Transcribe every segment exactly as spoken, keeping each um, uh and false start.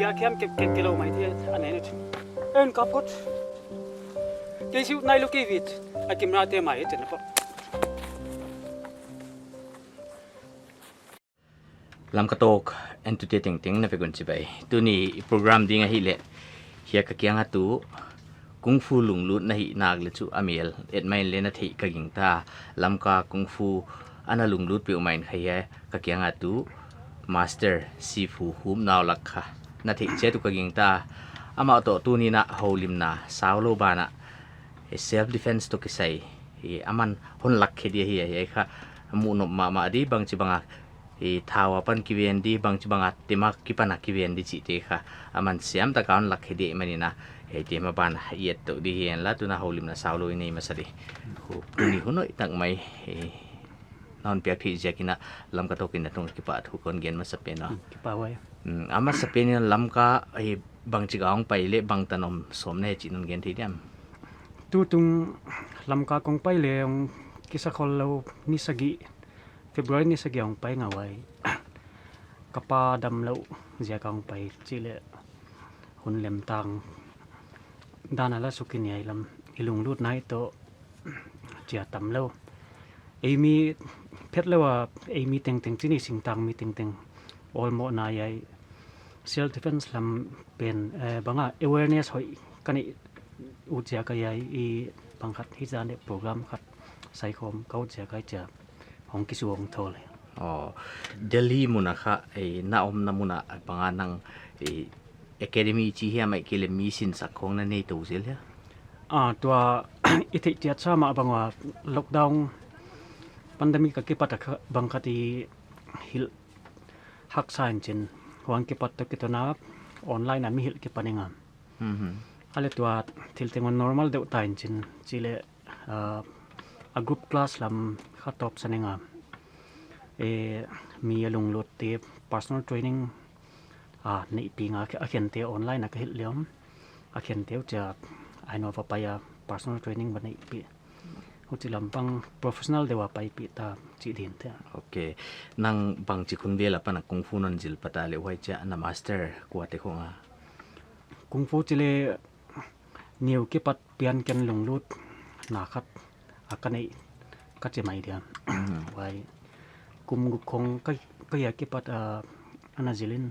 Akiam ke ke ke lo mai thei a nei na. En kap kot. Kei siu nai lo kei vit. A kimra te mai te na pa. Lamka Talk entute tengteng na vek un chibai. Tuni i program ding ahihleh, hiai ka kiang a tu kung fu lunglut na hih nak leh chu a mel et mai in leh na theih ka gingta. Lamka kung fu ana lunglut peuhmah in kha hiai ka kiang a tu Master Sifu Humnau lak kha na theih chiat uh ka gingta. Amah toh tuni'n a houlimna saulou banah, eh, self defense toh kisai, eh, aman hon lak khe di ahi, ahi, ahi kha, muh nop mahmah di, bangchibang a, eh, thau apan kiven di, bangchibang a tem akipan a kiven di chihte kha, aman siam tak a hon lak khe di ahihmanin a, eh, hiaite maban a i et tou di hi henla, tun a houlimna saulou i nei masa di. Hu, tuni hun hoih tak mai, eh, na hon piak theih ziakin a Lamka Talk in na tung kipahthu kon gen masa pen aw. Hmm, kipak huai. Hmm, a masa pen in Lamka, eh, bangchik a hong pai leh bangtan om sawm na hi chih non gen thei diam? Tutung Lamka kong pai leh hong kisa khollou, ni sagih, February ni sagih hong pai ngal huai. Ka pa damlouh ziak a hong pai chih leh hun lemtang dan a la suk i nei lam i lunglut nai toh chia tamlou. Ei mi phet lou a, ei mi tengteng chih ni singtang mi tengteng. All mo na hiai self defense lam pen, eh, bang a awareness hoih ka neih ut ziak a hiai i bang khat hi zan de program khat saikhawm ka ut ziak a chia hong kisu hong thawl. Aw, Delhi mun a kha, eh, na omna mun a bang a nang, eh, academy chih hiam ahihkeileh mi sinsak khong na nei tou zel hia? Ah, tua i theih chiat sa mah bang ua lockdown pandemic a kipat a kha bang khat i hilh haksa in chin. Huai kipat toh kiton a online a mi hilh kipan ing a. Mhm. A leh tua thil teng hon normal deuh ta in chin. Chih leh, ah, a group class lam kha tawpsan ing a. Eh, mi a lunglut te personal training, ah, neihpih ing a, a khente online a ka hilh leh om. A khente uh chia, ai no va pai a personal training va neihpih. Huchi lam pang professional deuh a paipih ta chih din te. Ok. Nang bangchik hun vel apan a kung fu non zil pat a leh huai chia na master kuate khong a? Kung fu chih leh niu kipat pian ken lunglut na khat a ka neih ka chi mai dia. Mhm. Huai kum guk khong ka, ka hiai kipat a, ana zil in.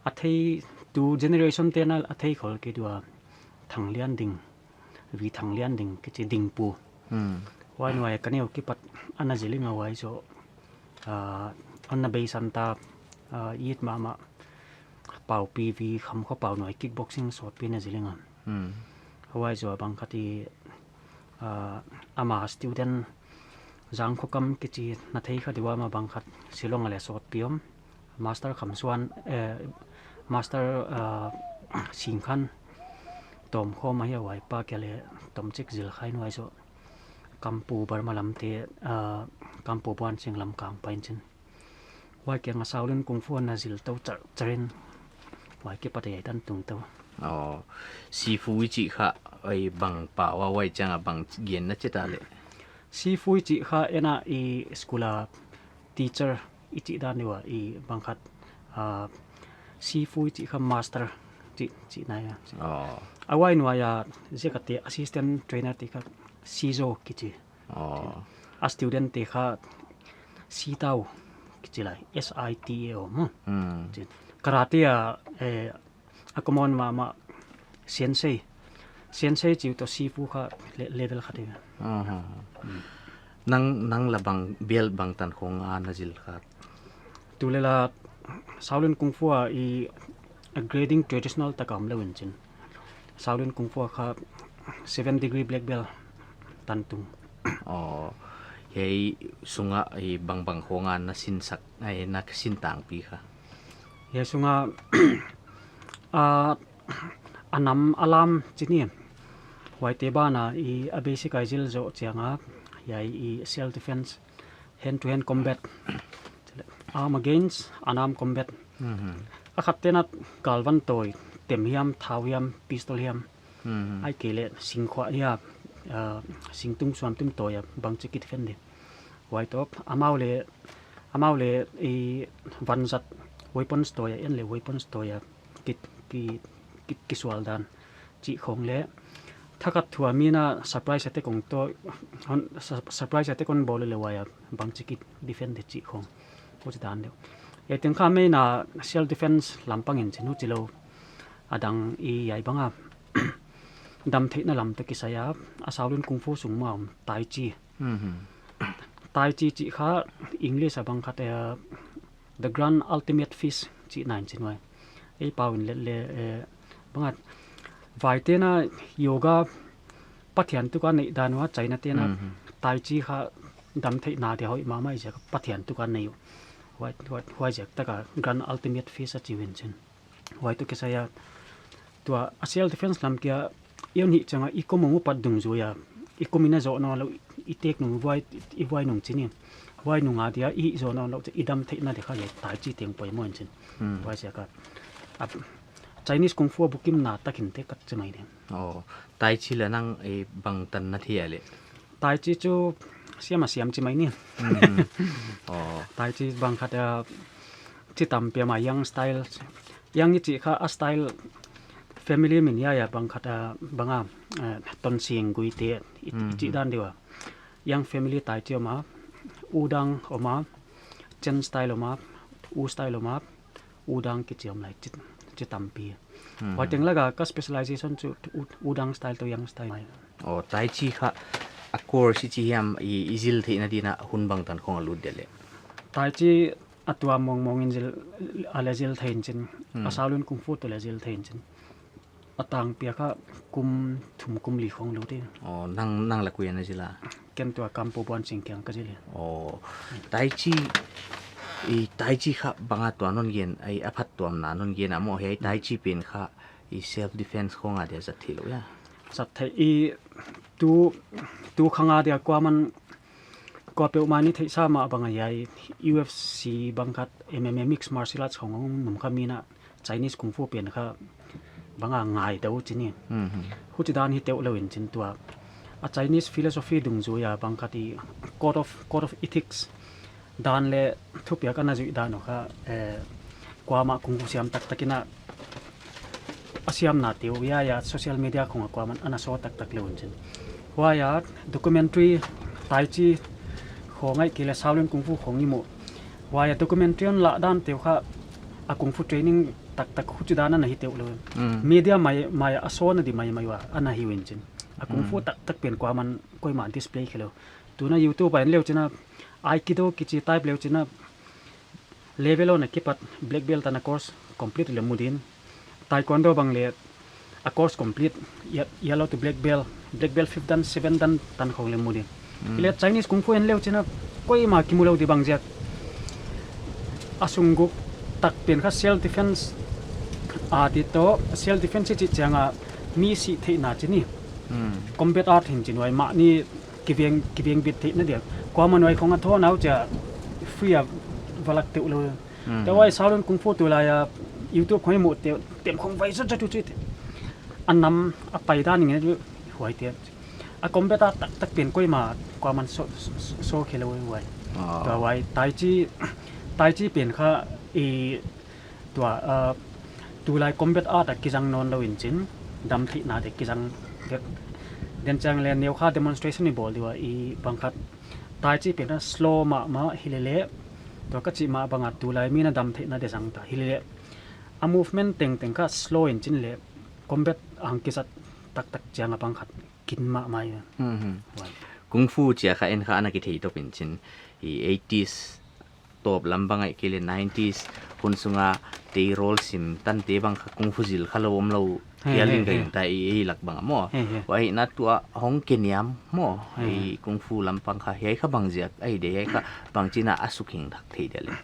A thei tu generation te'n a thei khol kei di ua Thang Lian Ding, Vi Thang Lian Ding kichi Dingpu. Hmm. Huai nuai ka neu kipat ana zil ing a huai zaw, ah, ana beisan ta, ah, i et mahmah Pau Pi Vi Kham Kho Pau nuai kickboxing sawtpi na zil ing a. Hmm. Huai zaw bang khat i, ah, ama student Zangkhokam kichi na thei kha di ua, ama bang khat Shillong a leh sawtpi om. Master Khamsuan, eh, Master, ah, Singkhan tawm khawm ahi a, huai pa kia leh tawmchik zil kha in huai zaw Kampu Burma lam te, ah, Kampu Buansing lam kang pai in chin. Huai kiang a Shaolin Kung Fu ana zil tou char, char in huai kipat a hiai tan tung tou. Aw, Sifu i chih kha, ei bang pau a huai chiang a bang gen na chi ta leh? Sifu i chih kha en a i school a teacher i chih dan deuh a i bang khat, ah, Sifu i chih kha master chih, chih nai a. Aw. A huai nuai a ziak a te assistant trainer te kha Sizo kichi. Aw. A student te kha Sitao kichi lai, S I T A O mo. Hmm. Chi. Karate a, eh, a common mahmah sensei. Sensei chih toh Sifu kha le-, level khat hi. Aha. Hmm. Nang, nang la bang, belt bangtan khong a na zil kha? Tu leh la Shaolin Kung Fu a i grading traditional tak a om lou in chin. Shaolin Kung Fu a kha seven degree black belt tan tung. Aw, hiai sung a i bangbang khong a na sinsak, ai na sintangpi kha? Hiai sung a, a, a nam a lam chih ni. Huaite ban a i a basic a i zil zoh chiang a, hiai i self defense, hand to hand combat, arm against unarmed combat. Mhm. A khat te'n a galvan tawi, tem hiam, thau hiam, pistol hiam. Mhm. Ahihkeileh singkhuah hiam, ah, singtung suantum tawi a bangchi ki defend di. Huai toh, amau leh, amau leh i vanzat weapons tawi a, en leh weapons tawi a ki, ki, ki, kisual dan chih khong leh. Thakhat thu a mi na surprise attack kon toh, hon, su-, surprise attack kon bawl leh huai a bangchi ki defend di chih khong. Huchi dan deuh. Huai teng kha main a self defense lampang in chin huchi lou. A dang i hiai bang a dam theihna lam toh kisai a, a Shaolin Kung Fu sung mah a om Tai Chi. Mhm. Tai Chi chih kha English a bang khat, eh, The Grand Ultimate Fist chihna in chin huai. Ei pau in let leh, eh, bang a, vaite'n a yoga Pathian tuk a neih dan ua, China te'n a Mhm. Tai Chi kha dam theihna dia hoih mahmah ziak a Pathian tuk a nei uh. Huai, huai, huai ziak tak a Grand Ultimate Fist a chi uh in chin. Huai toh kisai a, tua a self defense lam kia, i hon hih chiang a i kom hong upat dungzui a, i kom in a zoh nawnlou, i tek nung huai, i huai nung chin in. Huai nung a dia i zoh nawnlou, i dam theihna dia kha leh Tai Chi teng poimoh in chin. Hmm. Huai ziak a, a Chinese Kung Fu a bukimna tak in te ka chi mai ding. Oh, Tai Chi leh nang, eh, bangtan na thei a leh? Tai Chi chu siam a siam chi mai ni. Mhm. Oh. Tai Chi bang khat a chi tampi a om a, Yang style. Yang i chih kha a style family min hia, a bang khat a bang a, eh, Tonsing, Guite, i, i chih Mhm. dan deuh a. Yang family Tai Chi om a, Wudang om a, Chen style om a, Wu style om a, Wudang kichi om lai, chi, chi tampi. Mhm. Huai teng lak a ka specialization chu Wu-, Wudang style toh Yang style mai. Oh, Tai Chi kha a course i chi hiam, i, i zil theihna di'n a hun bangtan khong a lut dia leh? Tai Chi a tua mongmong in zil, a leh zil thei in chin. Hmm. A Shaolin Kung Fu toh leh zil thei in chin. A tangpi a kha kum thum kum li khong lut in. Oh, nang, nang leh koi a na zil a? Ken tua Kampu Buansing kiang ka zil in. Oh, Tai Chi, i Tai Chi kha bang a tua non gen, ai a phattuamna non gen a maw, hiai Tai Chi pen kha i self defense khong a dia zat theilou hia? Zat theih i tu, tu khang a dia kuaman kuapeuhmah in theihsa mah bang a hiai U F C bang khat M M A mixed martial arts khong hong num kha mi'n a Chinese Kung Fu pen kha bang a ngai deuh chi ni. Mhm. Huchi dan hi teuh lou in chin tua. A Chinese philosophy dungzui a bang khat i code of, code of ethics dan leh thupiak ana zuih dan uh kha, eh, kuamah kung fu siam taktak in a, a siamna te uh hiai a social media khong a kuaman ana show taktak lou in chin. Huai a documentary Tai Chi khong ahihkeileh Shaolin Kung Fu khong i muh. Huai a documentary hon lah dan te uh kha a kung fu training taktak huchi dan ana hi teuh lou. Mm. Media mai, mai a show na di maimai ua ana hi uh in chin. A kung fu Mm. taktak pen kuaman koimah display khe lou. Tu'n a YouTube a en leu chin a, Aikido kichi type leu chin a, level one a kipat black belt tan a course complete leh mu din. Taekwondo bang leh a course complete, ye-, yellow to black belt, black belt fifth dan, seventh dan tan khong leh mu din. Mm. Hileh Chinese Kung Fu en leu chin a, koimah kimu lou di bang ziak. A sung guk tak pen kha self defense a di toh, self defense i chih chiang a mi sih theihna chi ni. Mm. Combat art hi'n chin huai mah ni kiveng, kiveng bit theihna dia. Kuaman huai khong a thawn a uh chia free a va lak teuh lou. Mm. Tua huai Shaolin Kung Fu tulai a YouTube khong i muh te, tem khong vai zot zot uh chi te. A nam a pai dan ngen huai te. A combat a taktak pen koimah kuaman show, show, show khe lou huai. Ah. Tua huai Tai Chi, Tai Chi pen kha i tua, uh, tulai combat art a kizang nawnlou in chin, dam theihna dia kizang dek. Den chang leh neukha demonstration i bawl di ua i bang khat. Tai Chi pen a slow mahmah hilele, tua ka chih mah bang a tulai mi'n a dam theihna dia zang ta hilele. A movement tengteng kha slow in chin leh, combat a hong kizat taktak chiang a bang khat kin mahmah i. Mhm. Huai. Kung Fu chia kha en kha ana kithei top in chin, i eighties tawp lam bang ahihkeileh nineties hun sung a tei rol sim tante bang kha Kung Fu zil kha lou om lou He, kia he, ling ka he. in ta i, i lak bang a maw. He, he. Huai na tua hong ke niam maw. He, I he. Kung Fu lampang kha hiai kha bang ziak ahi dia, hiai kha bangchi'n a suk hing thak thei dia leh?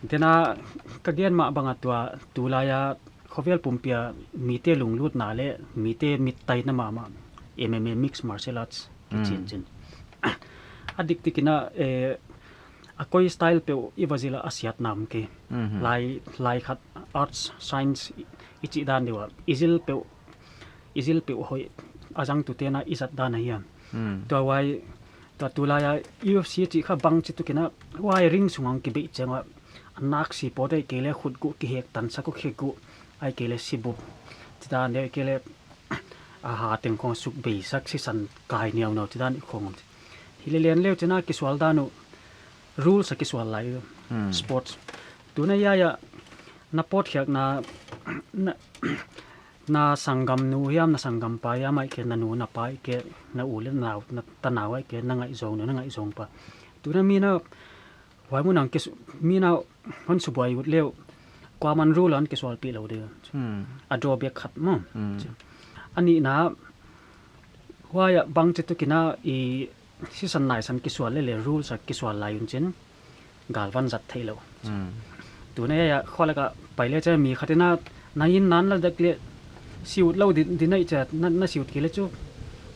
Tu'n a ka gen mah bang a tua tulai a khovel pumpi a mite lunglutna leh mite mit taina mahmah M M A mixed martial arts Mm. chin chin. A dik dik in a, eh, a koi style peuh i va zil a a siatna om kei. Mhm. Lai, lai khat arts, science i, i chih dan deuh a. I zil peuh, i zil peuh hoih a zangtute'n a i zat dan ahi a. Mm. Tua huai, tua tulai a U F C chih kha bangchituk in a huai ring sung a hong kibeih chiang a a nak si pawt ahihkeileh khut guh kihek tan sak uh khek guh. ahihkeileh sibup, chidan deuh ahihkeileh a ha teng khong suk beisak sisan kai niauno chidan i khong om. Hileh lian leu china kisual dan uh, rules a kisual lai uh. Hmm. Sports. Tuna hiai a na pawtkhiakna, na, na sanggamnu hiam, na sanggampa hiam, ahihkeileh na nu na pa ahihkeileh na u leh nau, na tanau ahihkeileh na ngaihzawng nu, na ngaihzawng pa. Tuna mi na huai mun a kisu-, mi na hon subuai ut leu, kuaman rule a hon kisualpih lou ding. Hmm. A drawback khat maw. Hmm. A nihna, huai a bangchi tukin a i sisan naisan kisual leh leh rules a kisual lai un chin, galvan zat theilou. Hmm. Tuna hiai a khualak a pai leh chia mi khatin a na hinna la dek leh siut lou di, di nai chia na, na siut kei leh chu.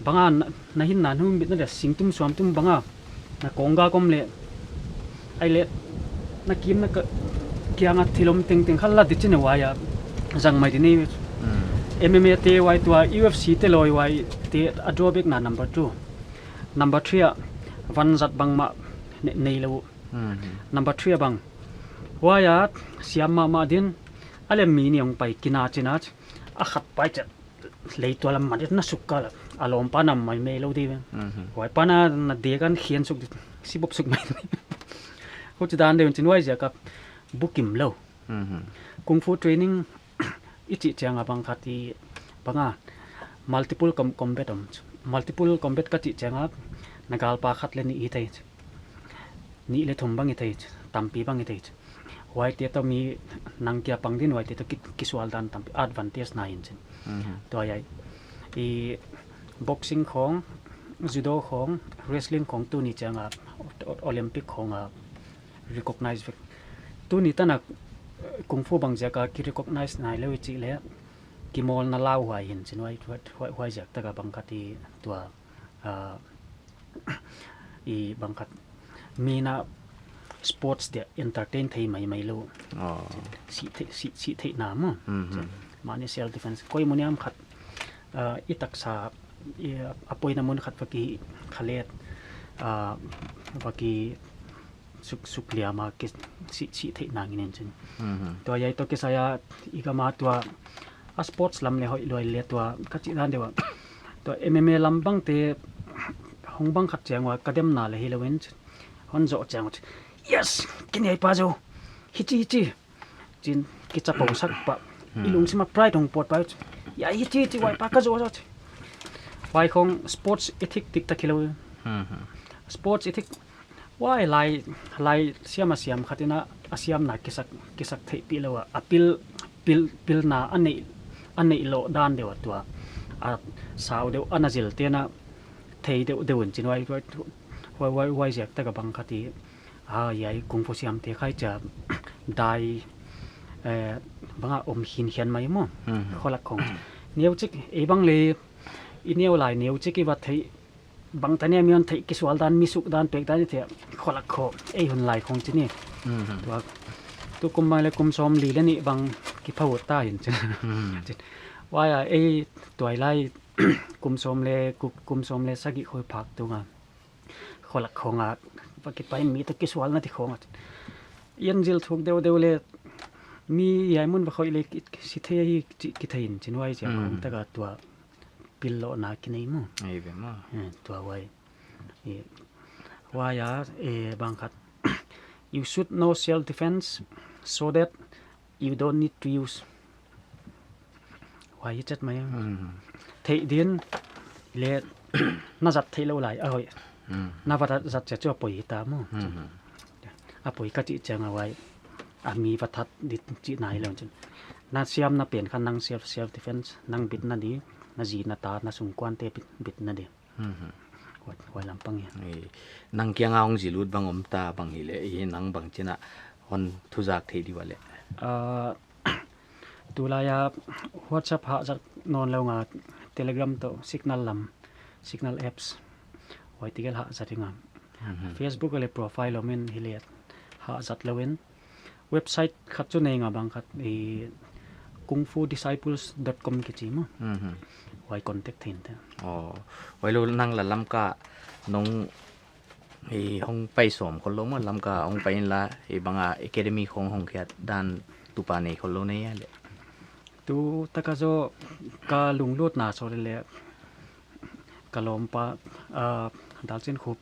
Bang a na, na hinna humbitna dia singtum suamtum bang a na kongga kom leh. Ahihleh na kimna ka, kiang a thil om tengteng kha la di chin huai a zang mai di nei. Hmm. M M A te huai tua U F C te loi huai te a drawback na number two. Number three a van zat bangmah ne-, neilou. Hmm. Number three a bang. Huai a siam mahmah din a leh mi nih hong pai kina china a khat pai chia lei tual a mat in a suk kal a, a lawmpa na mai mai lou di. Mhm. Huai pa na, na dek a hon khian suk di, sibup suk mai. Huchidan deuh in chin huai ziak a bukim lou. Mhm. Kung fu training i chih chiang a bang khat i bang a multiple com-, combat om. Multiple combat ka chih chiang a na galpa khat leh nih hi thei. Nih leh thum bang hi thei, tampi bang hi thei. Huaite toh mi nang kia pang din huaite toh ki, kisual dan tampi advantage na hi in chin. Mhm. Tua hiai. I boxing khong, judo khong, wrestling khong tuni chiang a o-, o-, Olympic khong a recognize vek. Tuni tan a kung fu bang ziak a ki recognize nailou i chih leh kimawlna lau huai hi in chin huai, huai, huai, huai ziak tak a bang khat i tua, ah, i bang khat mi na sports dia entertain thei mai mai lou. Oh. Sih thei, sih, sih theihna maw. Mhm. Mahni self defense. Koi mun hiam khat, ah, i taksa, i, a poina mun khat va ki khalet, ah, va ki suk, suk liam a ki sih, sih theihna ngin in chin. Mhm. Tua hiai toh kisai a i gam a tua a sports lam leh hoih lua leh tua ka chih dan deuh a. Tua M M A lam bangte hong bang khat chiang ua ka demna leh hilou in chin. Hon zoh chiang ua chin. Yes! Ken hiai pa zaw. Hichi, hichi. Chin kichapo sak pah. Hmm. I lungsim a pride hong pawt pah. Ya, hichi, hichi, huai pa ka zaw zaw. Huai khong sports ethic dik tak hilou. Hmm, hmm. Sports ethic. Huai lai, lai siam a siam khatin a, a siamna kisak, kisak theihpih lou a. A pil, pil, pilna a neih, a neih loh dan deuh a tua. A sau deuh a na zil te'n a thei deuh deuh in chin huai, huai, huai, huai, huai ziak tak a bang khat i. Ah, hiai kung fu siamte khai chia dai, eh, bang a om hinkhian mai maw. Hmm. Khualak khong. Neuchik, ei bang leh, i neu lai neuchik i va theih, bang tania mi hon theih kisual dan, mi suk dan, pek dan i theih, khualak khong, ei hun lai khong chin i. Hmm. Tua, tu kum bang leh kum sawmli leh nih bang kipha ut ta hi in chin. Hmm. Huai a, ei tuailai kum sawm leh, ku-, kum sawm leh sagih khong phak tung a. Khualak khong a, va kipai mi toh kisualna ti khong a. Hiai zil thuk deuh deuh leh, mi hiai mun va khoih leh ki, ki si thei hi chi, kithei in chin huai ziak khong tak a tua pil lohna kinei maw. Ei ve maw. Eh, tua huai. Eh, huai a, eh, bang khat. You should know self defense so that you don't need to use. Huai hi chet mai. Hmm. Theih din leh na zat theih lou lai a hoih. Hmm. Na va zat chia chu a poi hi ta maw. Hmm. A poi ka chih chiang a huai. A mi va that di chihna hilou chin. Na siamna pen kha nang self, self defense, nang bitna di, na zi na ta, na sungkuante bit, bitna di. Hmm. Huai, huai lam pang hi. Eh, nang kiang a hong zil ut bang om ta bang hileh, i nang bangchi'n a hon thuzak thei di ua leh. Ah, tulai a WhatsApp hahzat nawn lou ing a, Telegram toh Signal lam, Signal apps. Huai tegel hahzat ing a. Mhm. Facebook leh profile om in hileh hahzat lou in. Website khat chu nei ing a bang khat i kung fu disciples dot com kichi maw. Mhm. Huai contact thei in te. Oh, huai lou nang la Lamka nong i hong pai sawm khol lou maw, Lamka hong pai in la, i bang a academy khong hong khiat dan tupa nei khol lou nei a leh. Tu taka zaw ka lunglutna sawt leh ka lawmpa, ah, Dalchin Khup.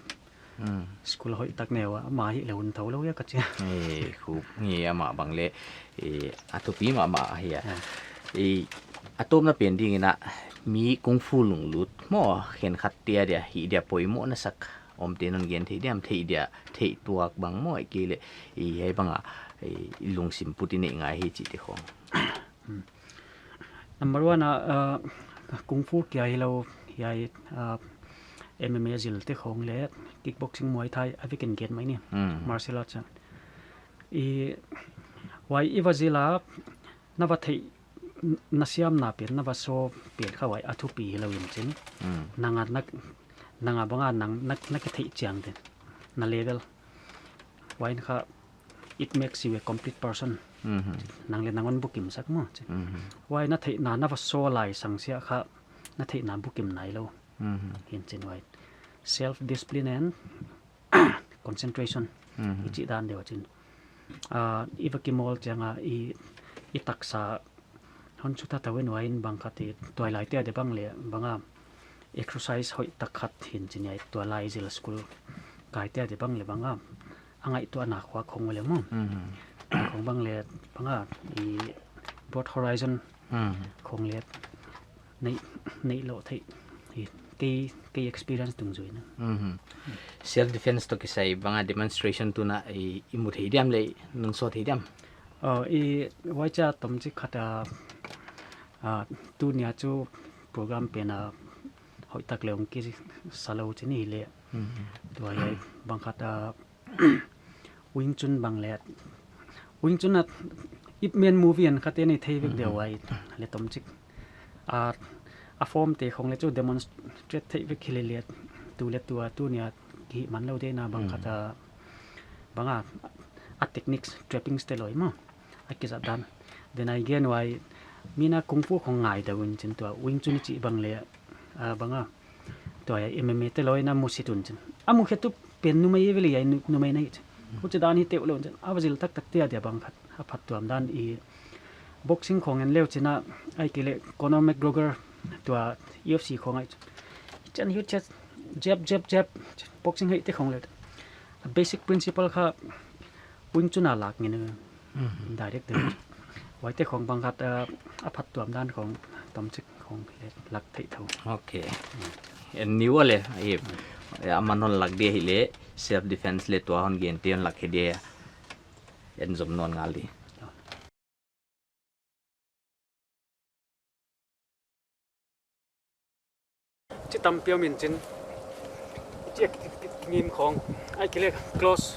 Hmm. School hoih tak nei ua, amah hileh hun thou lou ia ka chi. Eh, Khup, nge amah bang leh, eh, a thupi mahmah ahi a. Ah. Eh, a tawpna pen dingin a mi kung fu lunglut maw, khenkhat te adia, hih dia poimoh na sak, omte'n hon gen thei diam, theih dia, theih tuak bang maw, ahihkeileh, eh, hiai bang a, eh, lungsim put i neih ngai hi chihte khong. Hmm. Number one a, uh, kung fu kia hilou, hiai, uh, M M A zilte khong leh kickboxing, Muay Thai, a vekin gen mai ni. Hmm. Martial arts a. I, huai i va zil a, na va theih, na siamna pen, na va saw pen kha huai a thupi hilou in chin. Hmm. Nang a na, nang a bang a nang, na, na kitheih chiang te. Na level. Huai in kha, it makes you a complete person. Mhm. Nang leh nang hon bukim sak maw. Mhm. Huai na theihna na va saw lai sang sia kha na theihna bukim nailou. Mhm. Hi'n chin huai. Self discipline and concentration. Mhm. I chih dan deuh chin. Ah, i va kimawl chiang a i, i taksa hon sut ta wen huai in bang khat i tuailai te adia bang leh bang a exercise hoih tak khat hi'n chin hiai tuailai zil school kai te adia bang leh bang a a ngaihtuahna khua khong leh maw. Mhm. Khong bang leh bang a i broad horizon Mhm. khong leh neih, neih lou thei. Hi, kei, kei experience dungzui in a. Mhm. Self defense toh kisai bang a demonstration tuna i, i mu thei diam leh, non saw thei diam. Oh, i huai cha tomchik khat a, ah, tuni a chu program pen a hoih tak leh hong kisa lou chin hileh. Mhm. Tua hiai bang khat a Wing Chun bang leh. Wing Chun a Ip Man movie a khat te nei thei vek deuh huai leh tomchik. A, a form te khong leh chu demonstrate thei vek hilele tu leh tua tuni a kihihman lou deuh na bang khat a, bang a, a techniques, trappings te loi maw. A kizat dan. Then again huai, mi na kung fu khong ngai deuh in chin tua Wing Chun i chih bang leh, ah, bang a, tua hiai M M A te loi na mu sit un chin. A mukhetu pen numei ve leh hiai nu-, numei nei chin. Huchi dan hi teuh lou chin. A va zil taktak te adia bang khat a phattuam dan i boxing khong en leu chin a, ahihkeileh Conor McGregor tua U F C khong ahi chin. Chan hiu chat jab, jab, jab, boxing hei te khong leh. A basic principle kha Wing Chun a lak ngen. Mhm. Direct te. Huaite khong bang khat, ah, a phattuam dan khong tomchik khong leh lak theih thou. Okay. En niu a leh, eh, eh, aman hon lak dia hileh, self defense leh tua hon gen te hon lak hi dia. En zom nawn ngal di. Chi tampi om in chin. Chi a ki, ki, ki ngim khong. Ahihkeileh close.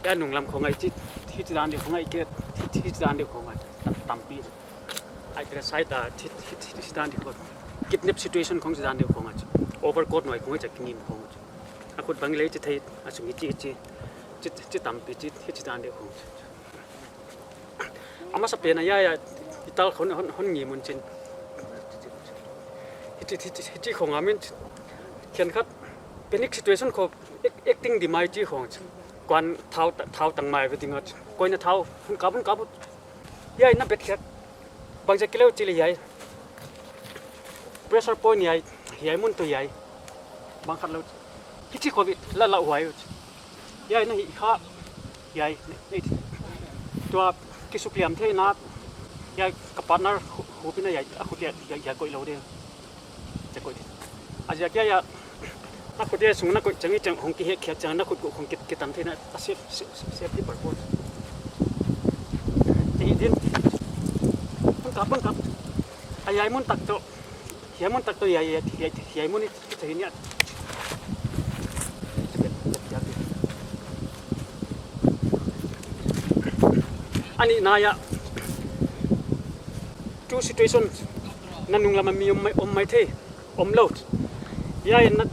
Hiai nunglam khong ahi chi, chi, chi dan deuh khong ahihkeileh, chi, chi, chi dan deuh khong ahi. Tam, tampi. Ahihkeileh side a, chi, chi, chi, chi dan deuh khong. Kidnap situation khong chi dan deuh khong ahi. Overcoat nuai khong ahi chi ki ngim khong ahi. A khut bang leh chi thei, a sung hi chi, chi, chi, chi tampi chi, chi, chi dan deuh khong. A masa pen a hiai, hiai, i tal khong hon, hon ngim un chin. Hichi, hichi, hichi khong a min, khenkhat, panic situation khong, ac-, acting di mai chi khong. Kuan thau ta-, thau tang mai ve ding a. Koina thau, hon kap, hon kap. Hiai na bet khiak. Bangziak hilou chi leh hiai. Pressure point hiai, hiai mun toh hiai. Bang khat lou. Hichi khong bit, la la huai. Hiai na hih kha. Hiai, nei, nei. Tua kisukliam theihna. Hiai ka partner hu, hu pina hiai, a khut hiai, hiai, hiai koih lou deuh. Hiai koih deuh. A ziak hiai, hiai. Na khut hiai sung na koih chiang in chiang hong kihek khiak chiang na khut khong ki, kitan theihna. A safe, safe, safe, safety purpose. Ti din. Bang kap, bang kap. A hiai mun tak toh. Hiai mun tak toh hiai, hiai, hiai, hiai mun i, i, i, i, a nihna hiai. Tu situation na nunglam a mi om mai, om maithei, om lou. Hiai na,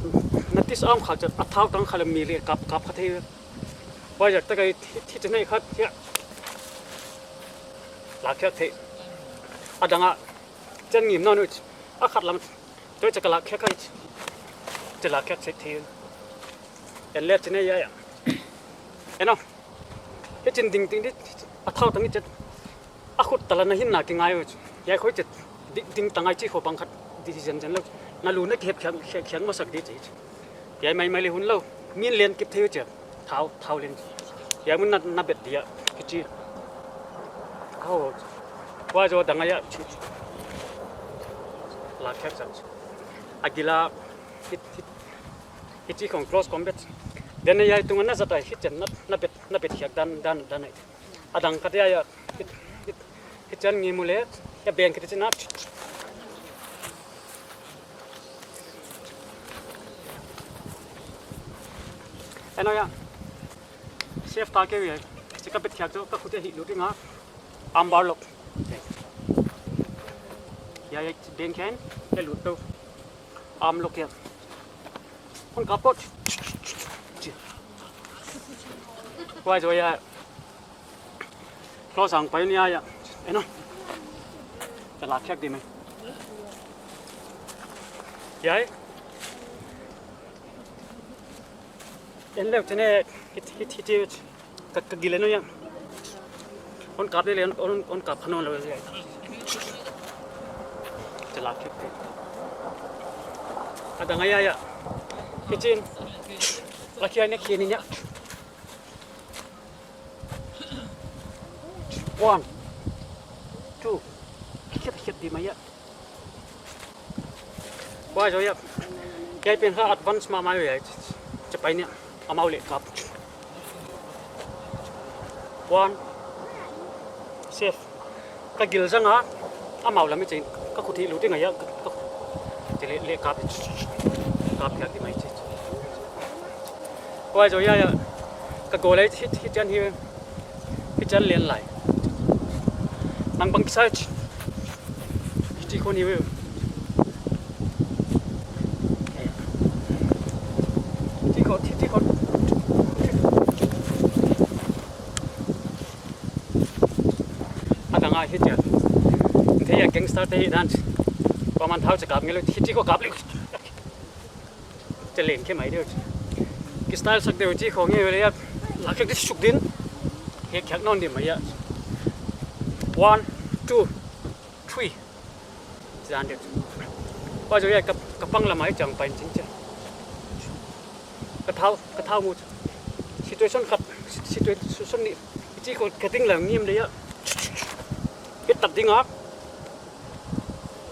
na disarm kha chiang a thau tang kha leh mi leh kap, kap kha thei. Huaiziak tak a hi, hi, hi, hi, nei khat hiai. Lak khiak thei. A dang a. Chan ngim nawn uh. A khat lam. Tua chiang ka lak khiak kha hi. Chi lak khiak thei thei. En leh chi nei hiai, hiai. En aw. Hichin ding ding di. A thau tang hi chet. A khut tala na hinna kingai uh. Hiai khoi chet ding, ding tangai chi kho bang khat decision zen lou. Na lu na kep khiang, khiang, khiang masak di chi. Hiai maimai leh hun lou. Min len kip thei chia. Thau, thau len. Hiai mun na, na bet dia. Kichi. Aw. Huai zoh dang a ya. Lak khiak sak. A gila. Hit, hit. Hichi khong close combat. Then hiai tung na zat a hit chen na, na bet, na bet khiak dan, dan, dan ai. A dang khat hiai a, hit, hit, hit chan ngi mu leh, hiai beng khat chin a. Eno ya. Safe ta ke we. Chi ka bet khiak chu, ka khut a hih lut ding a. Arm bar lock. Hiai, hiai beng khen, hiai lut tou. Arm lock hiai. Hon kap pot. Huai zoh hiai. Close ang pai ni a ya. Eno. Ka lak khiak di mai. Hiai. En leu chene hit, hit, hit, hit. Ka, ka gil eno ya. Hon kap leh, hon, hon, hon kap kha nawn lou ya. Ka lak khiak di. A dang a ya ya. Kichin. Lak khiak ne khin ni ya. One, two. Khiat, khiat di mai ya. Huai zoh ya. Hiai pen kha advance mahmah ya. Chapai ni. Amau leh kap. One. Safe. Ka gil zang a, amau lam i chin, ka khut hih lut ding a ya, ka, ka, chi leh, leh kap, kap khiak di mai chi. Huai zoh ya ya, ka goal ai hit, hit chan hi, hit chan len lai. Nang bang kisai chi, chi khon hi we. Chi khon, chi, chi khon. A dang a hit ya. Thei ya gangster te hi dan. Kuaman thau cha kap ngei lou, hit chi khon kap leh. Chi len khe mai di. Ki style sak di chi khon ngei leh ya. Lak khiak di suk din. He khiak nawn di mai ya. One, two, three. Zan deuh. Huai zoh ya ka, ka pang lam a chang pai chin chia. Ka thau, ka thau mu. Situation khat, situation ni. Chi khon ka ding lam ngim leh ya. Hit tap ding a.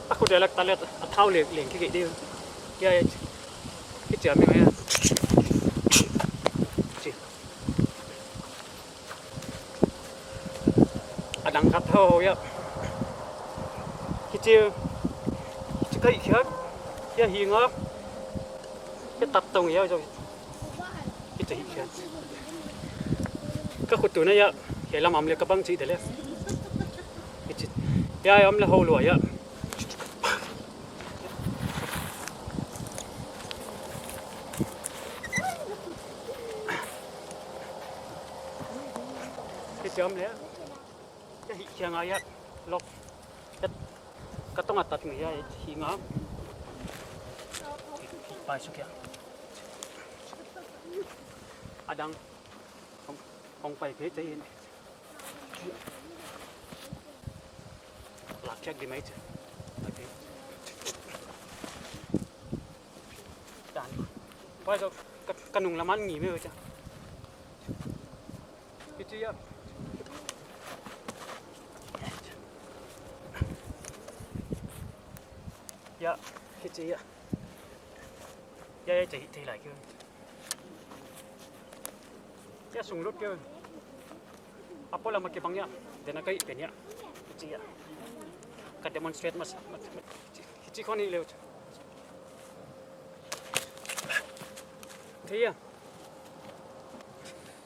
A khut leh lak ta leh a thau leh leng khe khe di. Ya ya. Hit chia mi ya. Chi. A dang khat thau ya. Hichi, hichi kai khiak. Ya hi nga. Ya tap tong ya zo. Hichi hi khiak. Ka khut tu na ya. Hiai lam am leh ka bang chi de leh. Hichi. Ya am leh hou lua ya. Hichi am leh. Hiai hi khiang a ya, lock. Hiai ka tong a tat ngai a, hi nga. Pai suk ya. A dang. Hong, hong pai phei chai in. Lak khiak di mai cha. Pai phei. Dan. Pai zo ka, ka nung lam a ngi mai cha. Hichi ya. Ya, hichi ya. Ya, ya, thei, thei lai keu. Ya, sung lut keu. A polam a kibang ya. Dena kai pen ya. Hichi ya. Ka demonstrate mas, mas, mas. Hichi khon hi leu. Thei ya.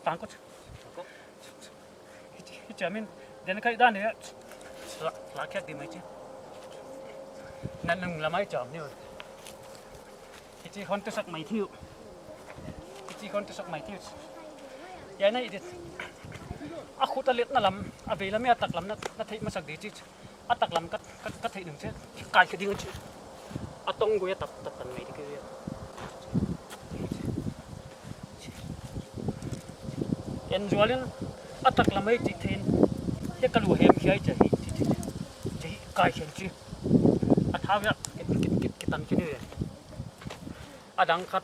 Tang kut. Hichi, hichi amin. Dena kai dan ya. Lak, lak khiak di mai chi. Na nung lam a cham ni. Hichi khon tu sak mai thiu. Hichi khon tu sak mai thiu. Ya na i dit. A khut a let na lam, a vei lam ya, a tak lam na, na thei masak di chi. A tak lam ka, ka, ka theih nung che, kai khe ding a chi. A tong gui a tap, tap tan mai di keu ya. En zual in, a tak lam ei chi theih in. Hiai ka lu hem hiai cha hi, chi, chi, chi. Chi hi. Kai khen chi. A thau ya. Kit, kit, kit, kitan kini ve. A dang khat.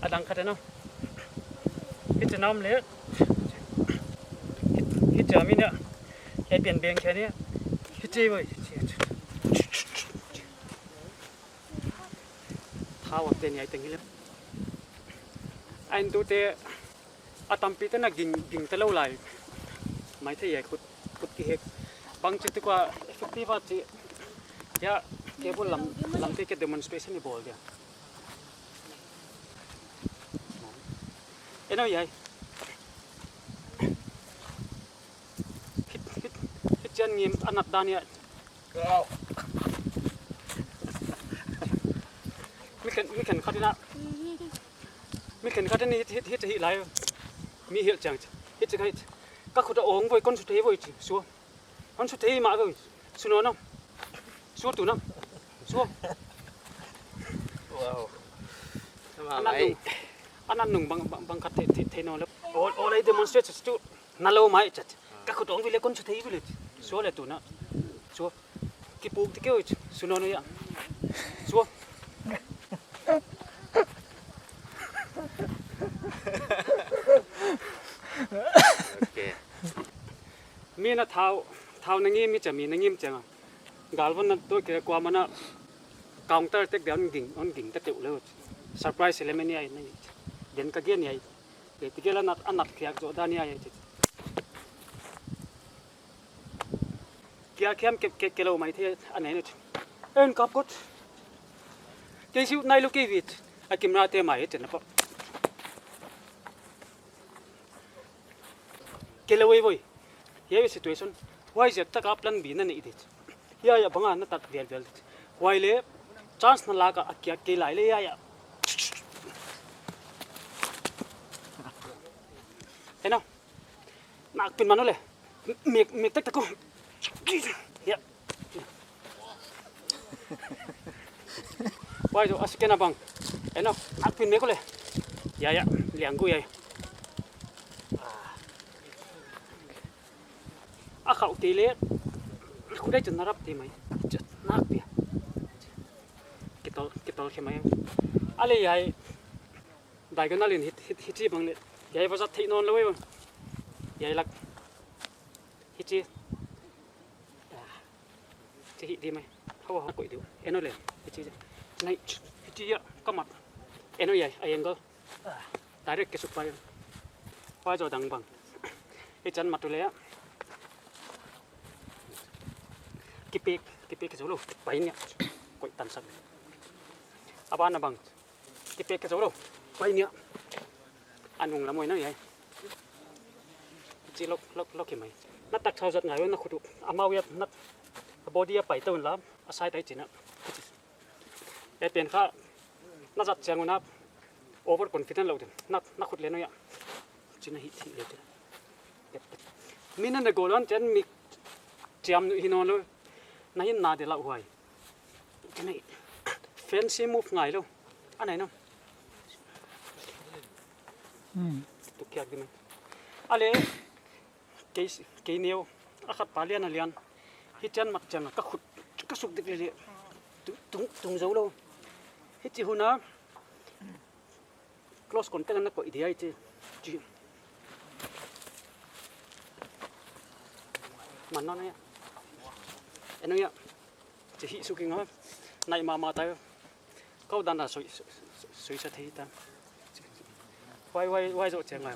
A dang khat e no. Hichi nam le. Hichi a mi ne. Hiai pian beng khe ni. Hichi voi. Thau a ten hiai teng hi le. A entute a tampi te na ging, ging te lou lai. Maithei hiai khut, khut ki hek. Bangchi tuk a effective a chi. Ya, cable lam, lam te ke demonstration i bawl dia. E no hiai. Hit, hit, hit chian ngim a nat dan hiai. Mi khen, mi khen khat in a. Mi khen khat in hit, hit, hit, hit lai. Mi hilh chiang. Hit chiang hit. Ka khut a ong voi, kon su thei voi chi. Sua. Kon su thei mah voi. Su no no. Sua tu na. Sua. Wow. Anan nung. Anan nung bang, bang, bang khat thei, thei, thei no le. All, all I demonstrate is to. Na lou mai chat. Ka khut ong vi le kon su thei vi le. Sua le tu na. Sua. Kipuk ti keu su no no ya. Sua. Okay. Mi na thau, thau na ngim mi cha mi na ngim chang a. Galvan na to ke kua mana counter attack dia on ging, on ging ta teu le. Surprise element ni ai na. Den ka gen ni ai. Ke ti ke la nat, a nat khiak zo dan ni ai. Kia khiam ke, ke, ke lou mai thei a nei na. En kap kot. Ke siu nai lu ke vit. A kimra te mai te na pa. Ke lou ei voi. Hiai situation. Huai ziak tak a plan B na nei di. Hiai a bang a na tat vial vial. Huai le chance na lak a kia ke lai le hiai a. E no. Nak pin mano le. Mek, mek tak tak ko. Ya. Huai zo a second a bang. E no, nak pin mek ko le. Ya, ya, liang gu ya. A khau te le. Khut ai chun na rap te mai. Nak pia. Kitol, kitol khe mai. A le hiai. Diagonal in hit, hit, hit chi bang le. Hiai va zat thei non lou e bang. Hiai lak. Hit chi. Ah. Chi hit di mai. Hau, hau koi diu. E no le. Hit chi. Nai, hit chi ya, ka mat. E no hiai, a angle. Direct ke su pai. Huai zo dang bang. Hichan mat tu le ya. Kipek, kipek ke zo lou. Pai ni a. Koi tan sak. A ban a bang. Kipek ke zo lou. Pai ni a. A nung lam oi na hiai. Chi lok, lok, lok hi mai. Na tak thau zat ngai na khut u. Amau ya na. A body a pai ta un la. A side ai chi na. E pen kha. Na zat chiang un a. Over confident lou den. Na, na khut le no ya. Chi na hit hit le den. Mi na na goal an chen mi chiam nu hi no lou. Na hin na de lau huai. Tena fancy move ngai lou. Anai no. Hmm. Tu kiak di mai. Ale. Kei, kei neu. A khat pa lian a lian. Hichan mat chang ka khut. Ka suk dik le le. Tu, tung, tung zo lou. Hichi hun a. Close contact na koih dia i chi. Chi. Man no na ya. E no ya. Chi hi su ki nga. Nai ma ma ta yo. Kau dan na soi, soi, soi sa thei ta. Wai, wai, wai zo che nga.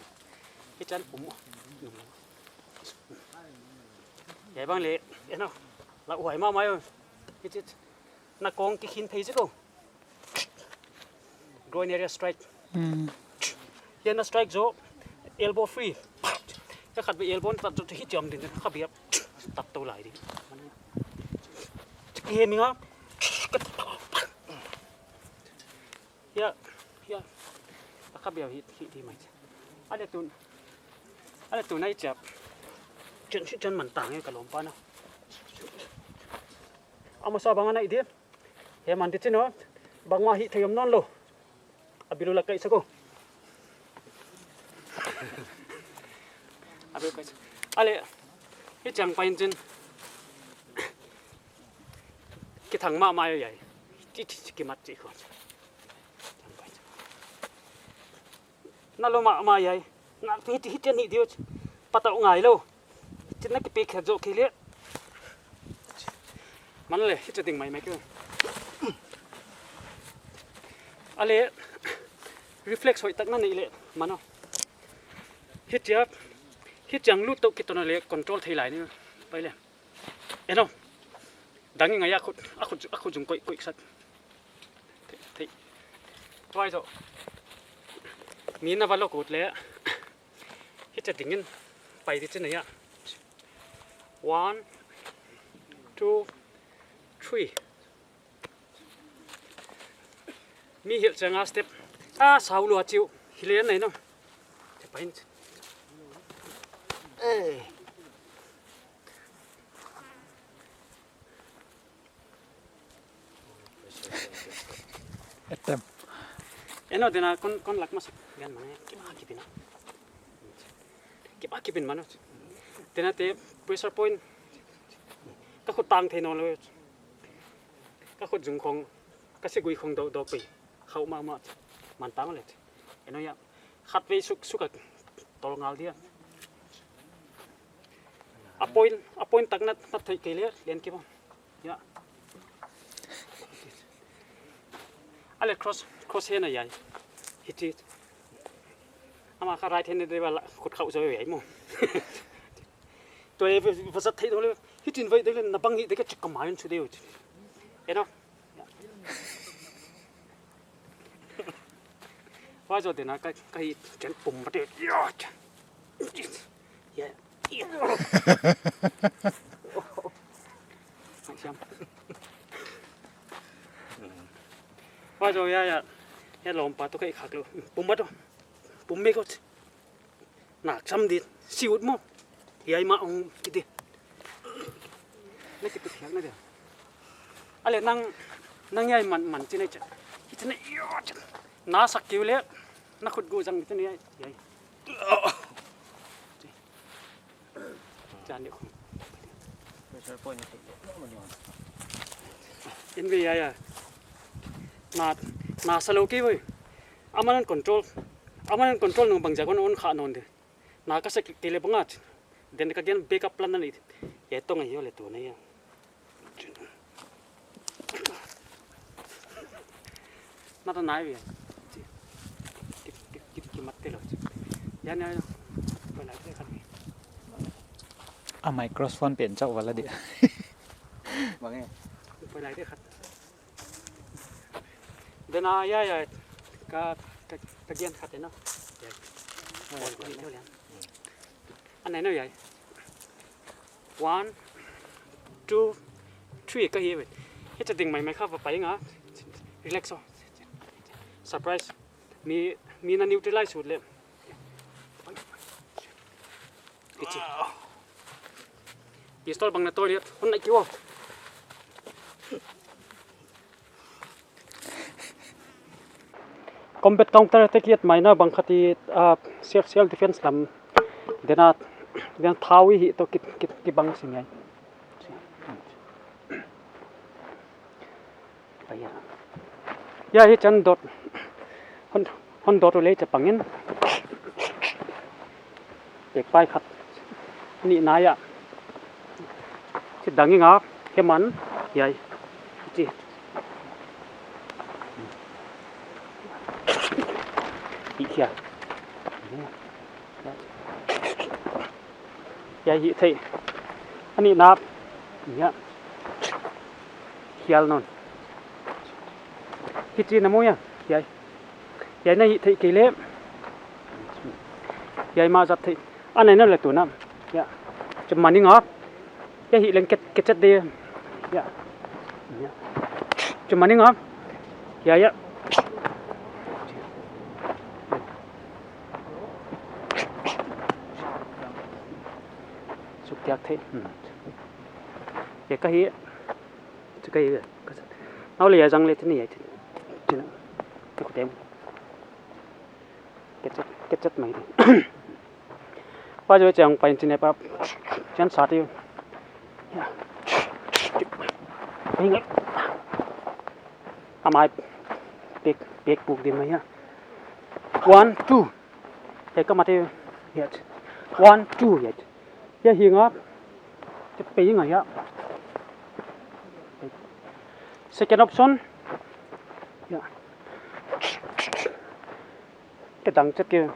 Hichan pum. Hiai bang le, e no. La wai ma ma yo. Hichi. Na kong ki khin thei chi ko. Groin area strike. Hmm. Hiai na strike zo, elbow free. Ka khat bek elbow tat zo hi chiam din, kha bek tat to lai di. Hiai mi nga. Ya, ya. Kha bek hi, hi di mai. Ale tun. Ale tun ai chap. Chen si chen man tang ka lom pa na. Ama sa bang anai di. He man di chin o. Bangmah hih thei om nawn lou. A bilu lak kai sa ko. A bilu kai sa. Ale. Hichang pain chin. Kithang mahmah ahi. Chi, chi, chi, kimat chi khong. Na lou mahmah ahi. Na hiti, hiti ni diu. Patau ngai lou. Chi na kipe khe zo ki le. Man le, hiti ding maimai ki. Ale, reflex hoihtak na nei le, mano. Hitia, hitia lut tou kiton le control thei lai ni. Pai le. Eno. Dang ngai a khut, a khut, a khut zung koih, koih sat. Thei, thei. Vai zo. Mi na va lou kut le. Hitia dingin. Pai di china ya. One, two, three. Mi hilh chiang a step. A, sau lua chiu. Hilh le nei no. Te pain. Eh. Etem. Eno dena kon, kon lak masak. Gan mana. Kiba kipin a. Kiba kipin mano. Dena te pressure point. Ka khut tang thei nawn lou. Ka khut zung khong. Ka segui khong do, do pi. Khau mahmah. Man tang le. Eno ya. Khatvei suk, suk a tol ngal dia. A point, a point tak na, na thei kei le, lian ki mo. Ya. Ale cross, cross hand ahi. Hiti. Ama kha right hand de bala khut khau zo ahi mo. Tua e va zat thei dong le. Hitin vai de le na bang hi de ka chik ka mai un chu de. Eno. Vai zo dena ka, ka hi chen pum mate. Ya. Ya. Ya. Siam. Vai zo ya ya. Ya lom pa tu ka i khak lou. Pum mato. Pum me kot. Nak sam di, siut mo. Hiai ma ong kiti. Na kiti thiak na dia. Ale nang, nang hiai man, man chine cha. Kiti na yo cha. Na sak kiu le, na khut gu zang kiti na hiai. Hiai. Chan ni khum. Pressure point ni. In ve ya ya. Na, na sa lou ki voi. Aman control. Aman control nung bang jagon on kha non de. Na ka sek kei le bang a. Den ka gen backup plan na ni. Ya tong a hi le tu na ya. Na ta nai ve. Ki, ki, ki, ki mat te lou. Ya ni ya. Pai lai te khat. A microphone pen chau vala di. Bang e. Pai lai te khat. Dena ya ya ka, ka, ka gen khat na. Ya. Oi, oi, oi, oi. Anai no ya. One, two, three ka hi ve. Hicha ding maimai kha va pai nga. Relax o. Surprise. Mi, mi na neutralize ut le. Hichi. Pistol bang na tol ya. Hon na kiwa. Combat counter attack hiat mai na bang khat i, ah, self, self defense lam. Dena, dena thau i hi to ki, ki, kibang si ngai. Ya hi chan dot. Hon, hon dot u lei cha pangin. Ek pai khat. Ni na ya. Chi dang i nga, he man, yai. Chi. Hi kia. Yai hi thei. Ani nap. Ya. Hial non. Hi chi na mu ya. Yai. Yai na hi thei kei le. Yai ma zat thei. Anai na le tu na. Ya. Chu maning a. Ya hi leng ket, ket chet de. Ya. Ya. Chu maning a. Ya, ya. Suk tiak thei. Hmm. Ya ka hi. Chu ka hi. Nau le ya zang le tini ya tini. Tini. Ka ku tem. Kechat, kechat mai di. Pa jo chang pain chine pa. Chan sa ti. Ya. Hing. A mai pek, pek puk din mai hia. One, two. Hiai ka mate hiai. One, two hiai. Hiai hi nga. Te pei nga hia. Second option. Hia. Te dang chet ke.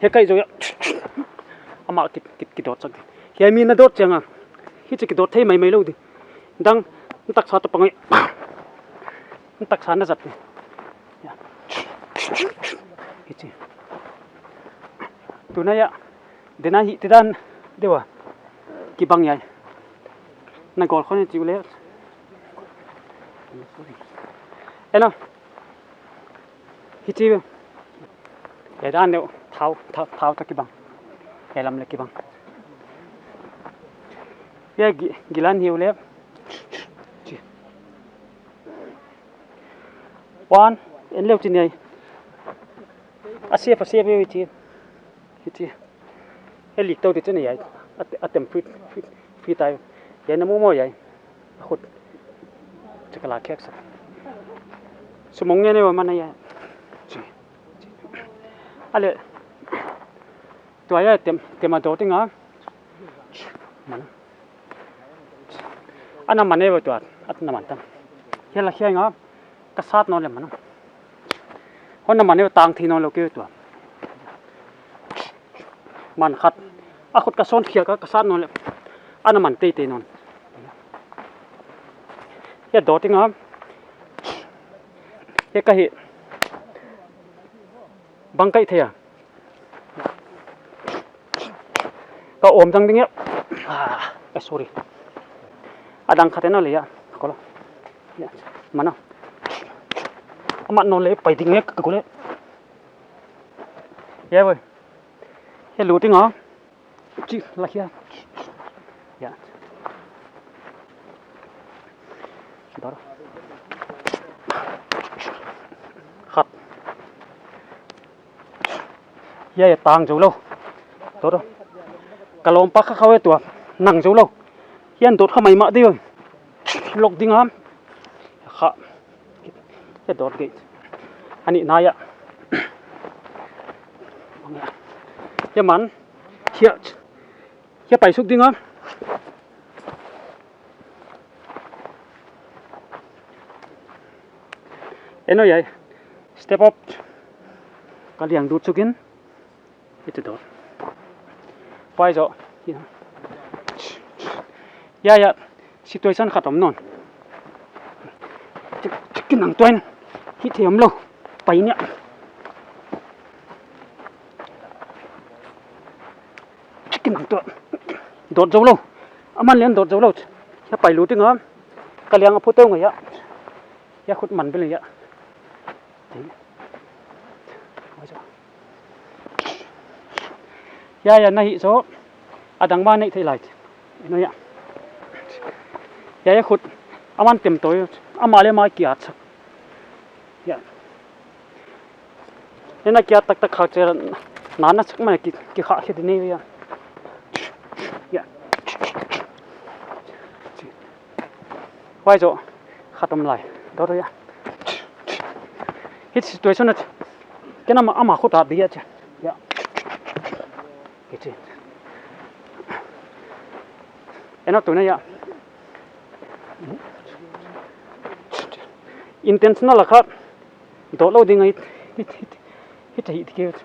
Hiai kai zou hia. Amah ki, ki, kidot sak. Hiai mi na dot chiang a. Hichi kidot thei maimai lou di. Dang, taksa ta pangai. Taksa na zat ni. Hia. Hichi. Tuna hia. Dena hi tidan dewa. Kibang hiai. Na gol khon ti ule. Eno. Hichi. Hiai dan deuh. Thau, thau, thau ta kibang. Hiai lam le kibang. Hiai gi, gilan hi ule. Chi. One, en leu chin hiai. A safe, a safe hiai chi. Hichi. Hiai lik tou di chen hiai. A, a tem free, free, free tai. Hiai na mo mo hiai. A khut. Chakala khek sa. Sumong nge ne wa mana hiai. Chi. Ale. Tua hiai tem, tem a dot ding a. Mana. Ana man e ve tua, ana man tam. Hiai la hiai nga, ka sat nawn le man. Hon na man e ve tang thei nawn lou ke tua. Man khat. A khut ka sawn khia ka, ka sat nawn le. Ana man teitei nawn. Hiai dot ding a. Hiai ka hi. Bang kai thei a. Ka om dang ding hia. Ah, eh, sorry. A dang khat en le hia. Kolo. Hia. Mana. Amat nawn le pai ding hia ka kule. Hia boy. Hia lu ding a. Chi, la hia. Hia. Dor. Khat. Hia, hia tang zou lou. Dor. Ka lawm pa kha khau e tua. Nang zou lou. Hiai dot kha mai mah di. Lok ding a. Kha. Hia dot gei. Ani na hia. Hia man. Hia. Hia pai suk ding a. Eno hiai. Step up. Ka liang dut suk in. Hichi dot. Pai zo. Hia. Hia, hia. Situation khat om nawn. Chik, chik nang tuan. Hithei om lou. Pai nia. Chik nang tuan. Dot zou lou. Aman lian dot zou lou. Hia pai lu ding a. Ka liang a phu teu ngai hia. Hia khut man bel hia. Hia, hia, na hih zaw. A dang mah neih theih lai. Eno hia. Hia, hia khut. Aman tem tawi. Amah le amah kiat sak. Hia. Ena kiat taktak khak che. Na na sak mai ki, ki khak khe di nei hia. Hia. Huai zaw, khat om lai. Dor hia. Hichi situation a. Ken ama, ama khut a bia che. Hia. Hichi. Ena tuna hia. Intentional a khat. Dot lou ding a hit, hit, hit, hit, hit, hit.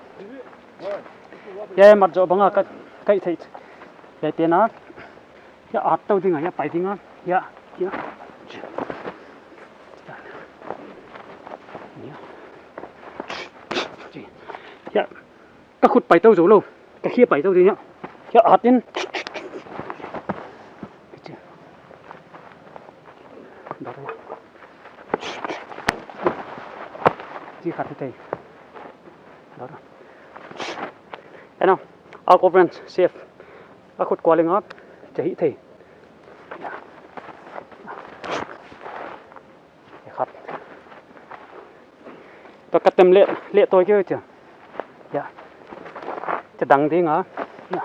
Hia, hia mat zaw bang a ka, ka hit thei. Hia te na. Hia at tou ding a, hia pai ding a. Hia, hia. Hia. Hia. Ka khut pai tou zou lou. Ka khia pai tou ding hia. Hia at in. Chi khat te. Eno, out of range, safe. A khut kual in a, che hih thei. Khat. Tua ka tem le, le toi keu tia. Hia. Te dang ding a. Hia.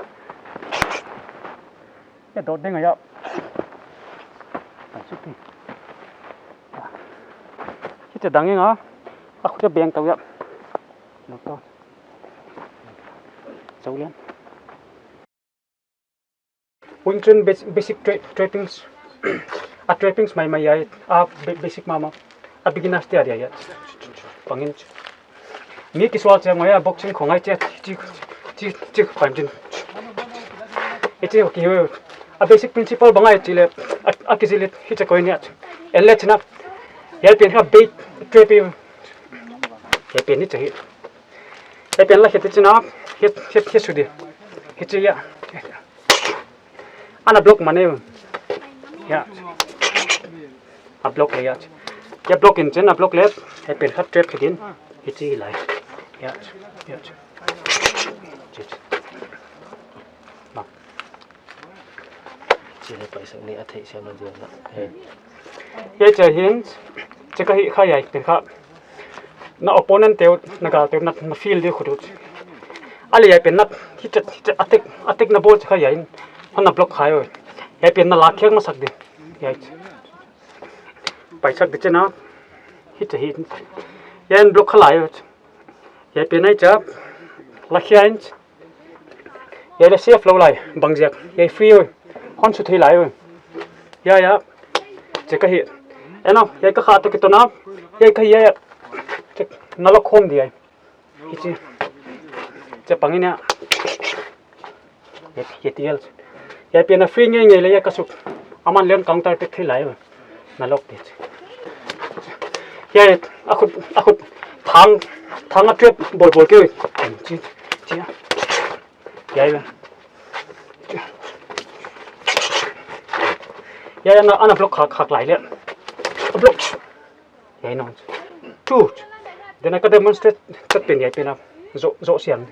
Hia dot ding a hia. Hichi dang ing a, a khut a beng tau ya. Lo to. Chau lian. Wing Chun bas-, basic tra-, trappings. A trappings maimai ya, a ba-, basic mahmah. A beginners te a dia ya. Pangin. Mi kisual chiang mai a boxing khong ai chia, chi, chi, chi, chi, paim chin. Hichi, okay, a basic principle bang ai chih leh, a, a kizi leh, hichi koi ni a. En leh china, hiai pen kha bait trap i, hiai pen hichi hi. Hiai pen la hichi china, hi, hi, hi su di. Hichi ya. Ana block mah ni. Ya. A block leh ya. Ya block in chin, a block leh. Hiai pen kha trap hi din. Hichi lai. Ya. Ya. Chi, chi. Bang. Chi leh paisak ni a theih siam na dia na. Hiai chia hin, chi ka hi kha hiai pen kha. Na opponent te uh, na gal te uh, na, na feel di khut uh. A leh hiai pen na, hichi, hichi attack, attack na bawl chi kha hiai in. Hon na block khai uh. Hiai pen na la khiak masak di. Hiai. Paisak di china. Hichi hi. Hiai in block kha lai uh. Hiai pen ai chia. La khia in. Hiai leh safe lou lai, bang ziak. Hiai free ui. Hon su thei lai ui. Ya, ya. Chi ka hi. Eno, hiai ka kha toh kiton a. Hiai ka hi, ya, ya. Chi, na lock khawm di ai. Hichi. Chi pangin ya. Hiai, hiai tial. Hiai pen a free ngeingei leh ya ka suk. Aman leng counter attack thei lai ui. Na lock di. Hiai, a khut, a khut. Thang, thang a trap bawl bawl kei ui. Chi, chi. Hiai ve. Hiai ana, ana block khak, khak lai leh. A block. Hiai non. Tu. Then a ka demonstrate chet pen hiai pen a. Zoh, zoh siam.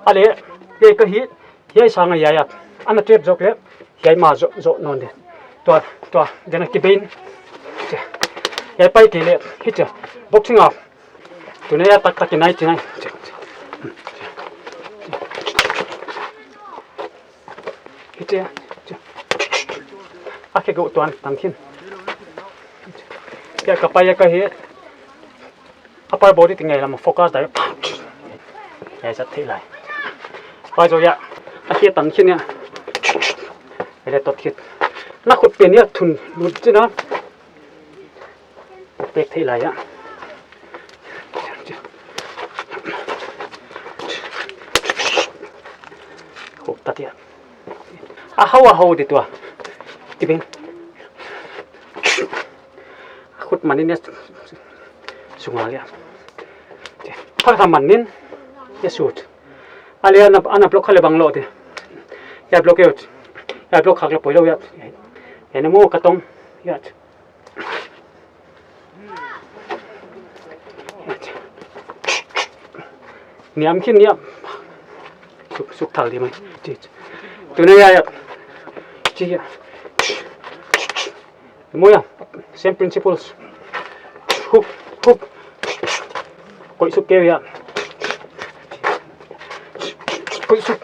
A leh, hiai ka hi, hiai sang a hiai a. Ana trap zok leh, hiai mah zoh, zoh non di. Tua, tua, then a kibein. Hiai pai kei leh, hichi. Boxing a. Tuni a tak tak i nai chi nai. Hichi a. A khe go tuan tang khin. Hiai ka pai a ka hi. Upper body ti ngai lam focus dai. Hiai zat thei lai. Pai zo ya. A khe tang khin ya. Ele tot khit. Na khut pen ya thun lut china. Pek thei lai a. Huk ta tia. A hau, a hau di tua. Ti ben. Khut manin ya. Sunga ya. Thak thak manin. Ya shoot. A leh ana, ana block kha leh bang lou di. Ya block out. Ya block khak leh poi lou ya. Ya na mo ka tong. Ya. Niam khin niam. Suk, suk thal di mai. Chi, chi. Tuni ya ya. Chi ya. Mo ya. Same principles. Hook, hook. Koih suk kei ya. Koih suk.